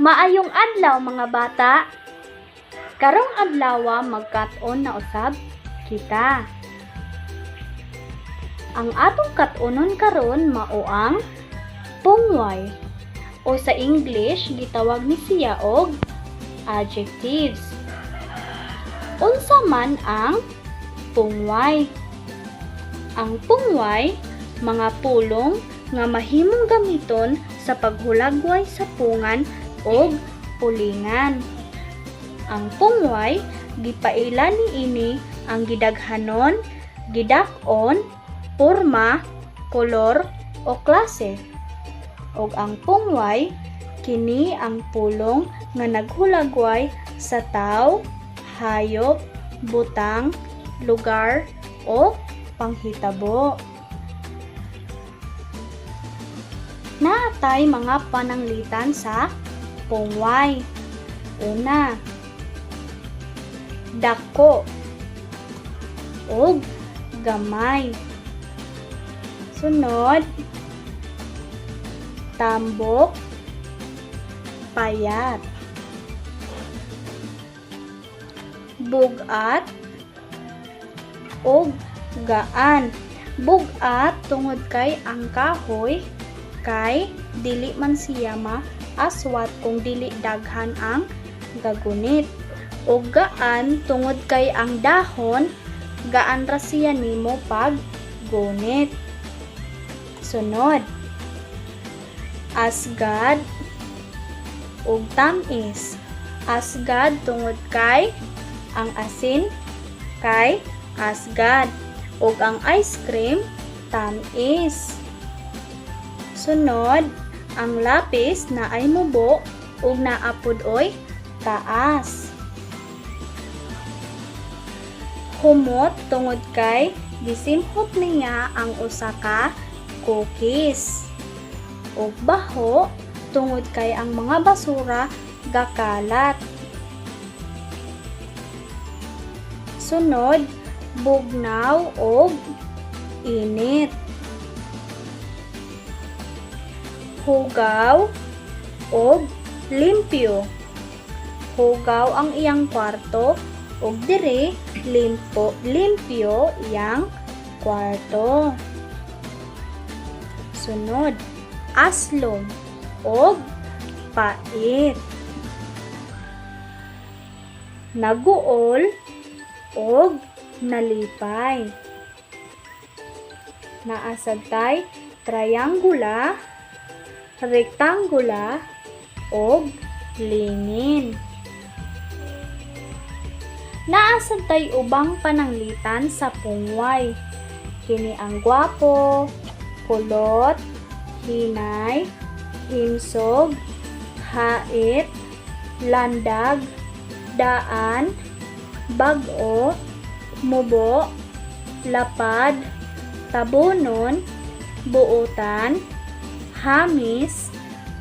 Maayong adlaw, mga bata. Karong adlaw, magkat-on na usab kita. Ang atong kat-onon karon mao ang pungway o sa English gitawag ni siya og adjectives. Unsa man ang pungway? Ang pungway, mga pulong nga mahimong gamiton sa paghulagway sa pungan og pulingan. Ang pungway, gipaila niini ang gidaghanon, gidak-on, porma, kolor o klase. Og ang pungway, kini ang pulong nga naghulagway sa tawo, hayop, butang, lugar o panghitabo. Naa tay mga pananglitan sa pungway. Una, dako ug gamay. Sunod, tambok, payat. Bug-at ug gaan. Bug-at tungod kay ang kahoy kay dili man siya maaswat kung dili daghan ang gagunit. Ug gaan tungod kay ang dahon gaan ra siya nimo pag gunit. Sunod, asgad ug tam-is. Asgad tungod kay ang asin kay asgad ug ang ice cream tam-is. Sunod, ang lapis naay mubo ug naa pod oy taas. Humot tungod kay gisimhot niya ang usa ka cookies. Ug baho tungod kay ang mga basura gakalat. Sunod, bugnaw og init. Hugaw og limpyo. Hugaw ang iyang kwarto ug diri limpo limpyo iyang kwarto. Sunod, aslom og pait. Naguol og nalipay. Naa sad tay triangula, rektangula og lingin. Naa sad tay ubang pananglitan sa pungway. Kini ang gwapo, kulot, hinay, himsog, hait, landag, daan, bag-o, mubo, lapad, tabunon, buotan, hamis,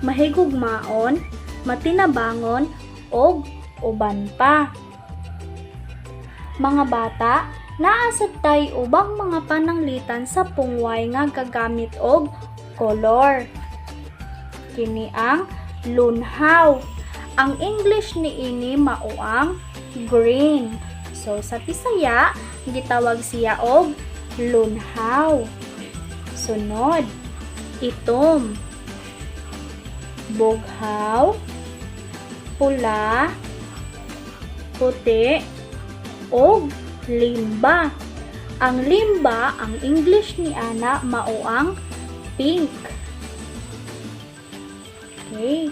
mahigugmaon, matinabangon, og uban pa. Mga bata, naa sad tay ubang mga pananglitan sa pungway nga gagamit og kolor. Kini ang lunhaw. Ang English niini mao ang green. So sa Bisaya, gitawag siya og lunhaw. Sunod, itom. Bughaw, pula, puti, og limba. Ang limba, ang English ni ana mao ang pink. Okay.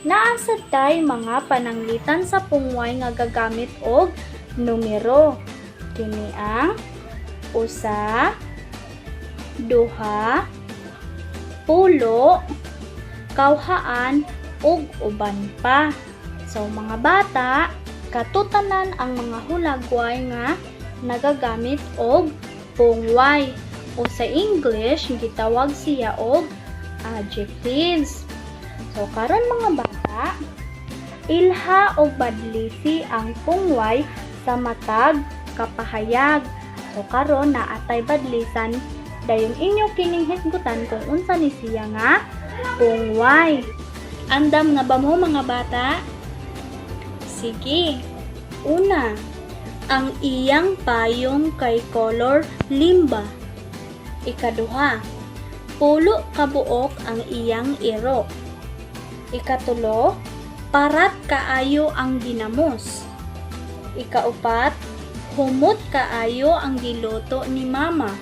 Naa sad tay mga pananglitan sa pungway nga gagamit og numero. Kini ang usa, duha, pulo, kawhaan, ug uban pa. So mga bata, katutanan ang mga hulagway nga nagagamit og pungway o sa English gitawag siya og adjectives. So karon, mga bata, ilha og badlisi ang pungway sa matag kapahayag. So karon naa tay badlisan, dayon inyo kining hisgutan kung unsa ni siya nga pungway. Andam na ba mo, mga bata? Sige. Una, ang iyang payong kay color limba. Ikaduha, 10 kabuok ang iyang iro. Ikatulo, parat kaayo ang ginamos. Ikaupat, humot kaayo ang giluto ni Mama.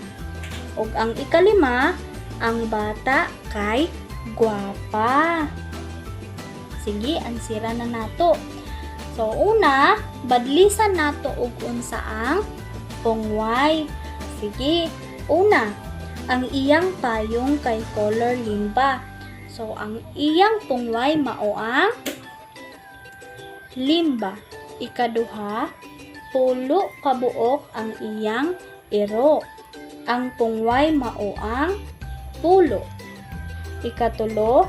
Ug ang ikalima, ang bata kay gwapa. Sige, ansira na nato. So una, badlisan nato og unsa ang pungway. Sige, una, ang iyang payong kay color limba. So ang iyang pungway mao ang limba. Ikaduha, 10 kabuok ang iyang iro. Ang pungway mao ang 10. Ikatulo,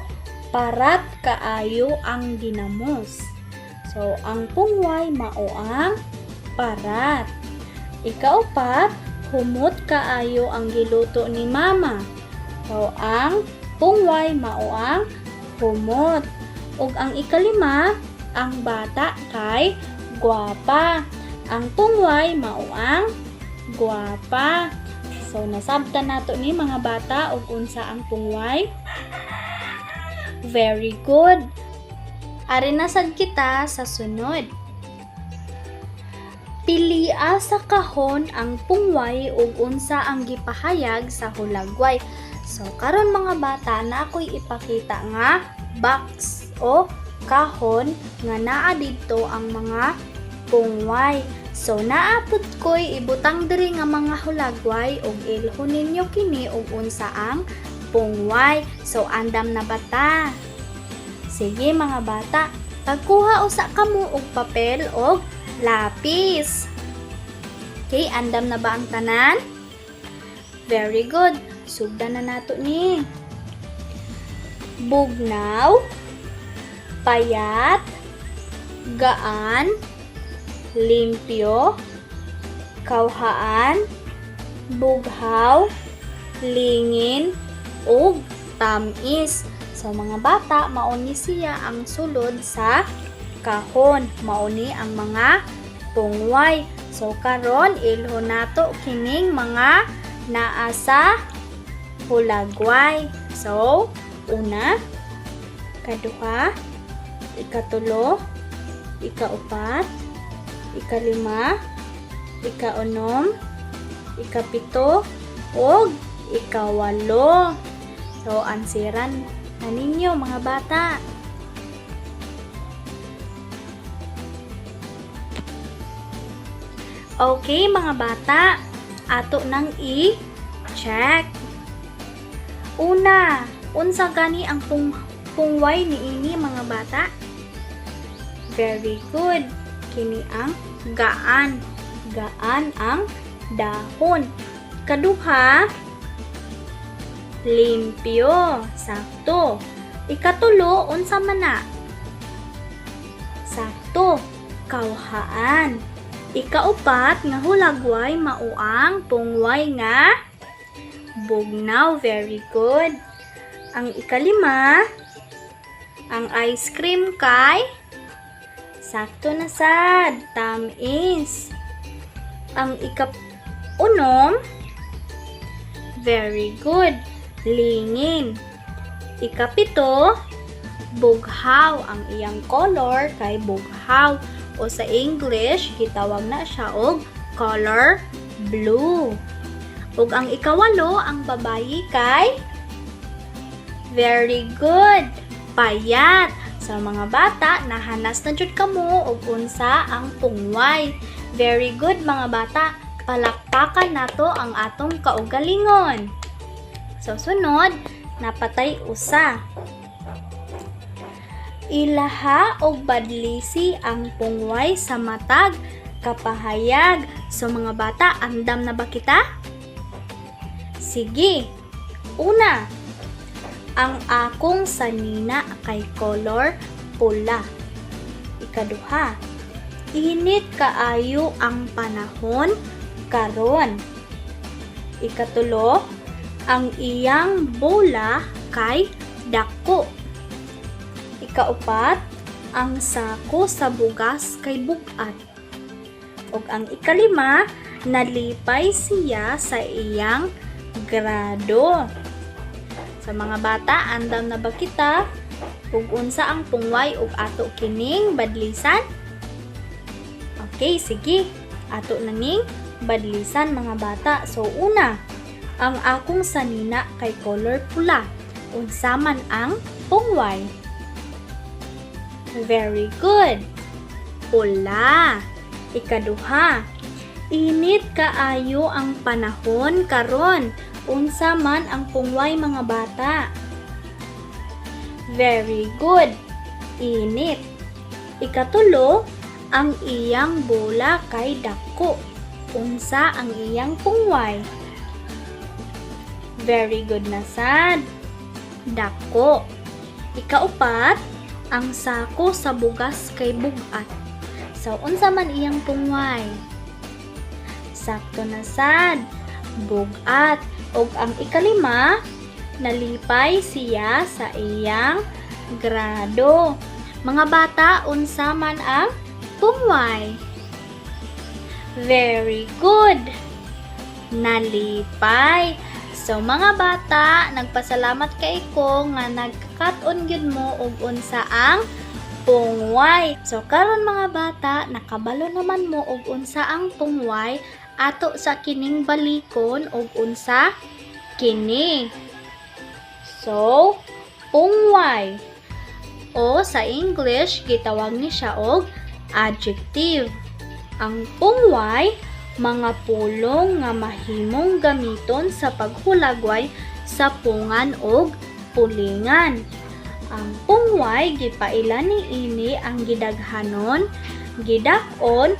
parat kaayo ang ginamos. So, ang pungway mao ang parat. Ikaupat, humot kaayo ang giluto ni Mama. So, ang pungway mao ang humot. Ug ang ikalima, ang bata kay gwapa. Ang pungway mao ang gwapa. So, nasabtan nato ni, mga bata, og unsa ang pungway. Very good. Ari na sad kita sa sunod. Pilia sa kahon ang pungway ug unsa ang gipahayag sa hulagway. So karon, mga bata, na ako'y ipakita nga box o kahon nga naa didto ang mga pungway. So naa pud ko'y ibutang diri nga mga hulagway ug ilhon ninyo kini ug unsa ang pungway. So andam na bata? Sige, mga bata, pagkuha usa kamo og papel og lapis. Okay, andam na ba ang tanan? Very good. Sugdan na nato ni. Bugnaw, payat, gaan, limpyo, kawhaan, bughaw, lingin, ug tamis. So mga bata, mao ni siya ang sulod sa kahon. Mao ni ang mga pungway. So karon, ilhon nato kining mga naa sa hulagway. So, una, kaduha, ikatulo, ikaupat, ikalima, ikaunom, ikapito, ug ikawalo. So, ansiran na ninyo, mga bata. Okay, mga bata, ato nang i-check. Una, unsa gani ang pungway niini, mga bata? Very good. Kini ang gaan. Gaan ang dahon. Kaduha, limpyo. Sakto. Ikatulo, unsa man na? Sakto. Kawhaan. Ikaupat nga hulagway mao ang pungway nga bugnaw. Very good. Ang ikalima, ang ice cream kay sakto na sad, tamis. Ang ikaunom, very good, lingin. Ikapito, bughaw. Ang iyang color kay bughaw o sa English gitawag na siya og color blue. Ug ang ikawalo, ang babayi kay, very good, payat. Sa mga bata, nahanas na jud kamo og unsa ang pungway. Very good, mga bata. Palakpakan nato ang atong kaugalingon. So sunod, napatay usa. Ilaha og badlisi ang pungway sa matag kapahayag. So mga bata, andam na ba kita? Sige. Una, ang akong sanina kay color pula. Ikaduha, init kaayo ang panahon karon. Ikatulo, ang iyang bola kay dako. Ikaupat, ang sako sa bugas kay bug-at. Ug ang ikalima, nalipay siya sa iyang grado. Sa mga bata, andam na ba kita ug unsa ang pungway ug ato kining badlisan? Okay, sige. Ato na ning badlisan, mga bata. So una, ang akong sanina kay color pula. Unsa man ang pungway? Very good. Pula. Ikaduha, init kaayo ang panahon karon. Unsa man ang pungway, mga bata? Very good. Init. Ikatulo, ang iyang bola kay dako. Unsa ang iyang pungway? Very good na sad. Dako. Ikaupat, ang sako sa bugas kay bug-at. So, unsa man iyang pungway? Sakto na sad. Bug-at. Ug ang ikalima, nalipay siya sa iyang grado. Mga bata, unsa man ang pungway? Very good. Nalipay. So mga bata, nagpasalamat kay ko nga nagkakat-on gyud mo og unsa ang pungway. So karon, mga bata, nakabalo naman mo og unsa ang pungway, ato sa kining balikon og unsa kini. So, pungway o sa English gitawag ni siya og adjective. Ang pungway, mga pulong nga mahimong gamiton sa paghulagway sa pungan og pulingan. Ang pungway gipaila niini ang gidaghanon, gidak-on,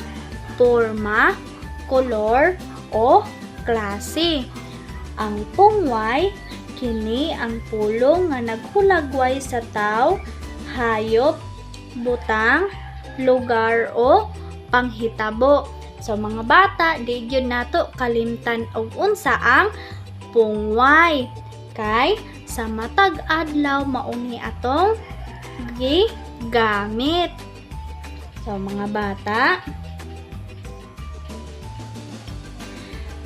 porma, kolor o klase. Ang pungway kini ang pulong nga naghulagway sa tawo, hayop, butang, lugar o panghitabo. So mga bata, di gyud nato kalimtan og unsa ang pungway. Kay sa matag adlaw mauni atong gigamit. So mga bata,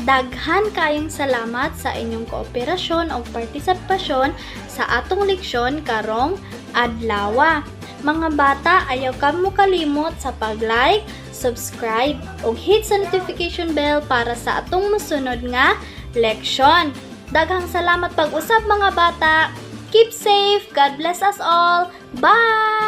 daghan kayong salamat sa inyong kooperasyon o partisipasyon sa atong leksyon karong adlawa. Mga bata, ayaw kamo kalimot sa pag-like, subscribe, ug hit sa notification bell para sa atong mosunod nga leksyon. Daghang salamat pag-usab, mga bata. Keep safe. God bless us all. Bye!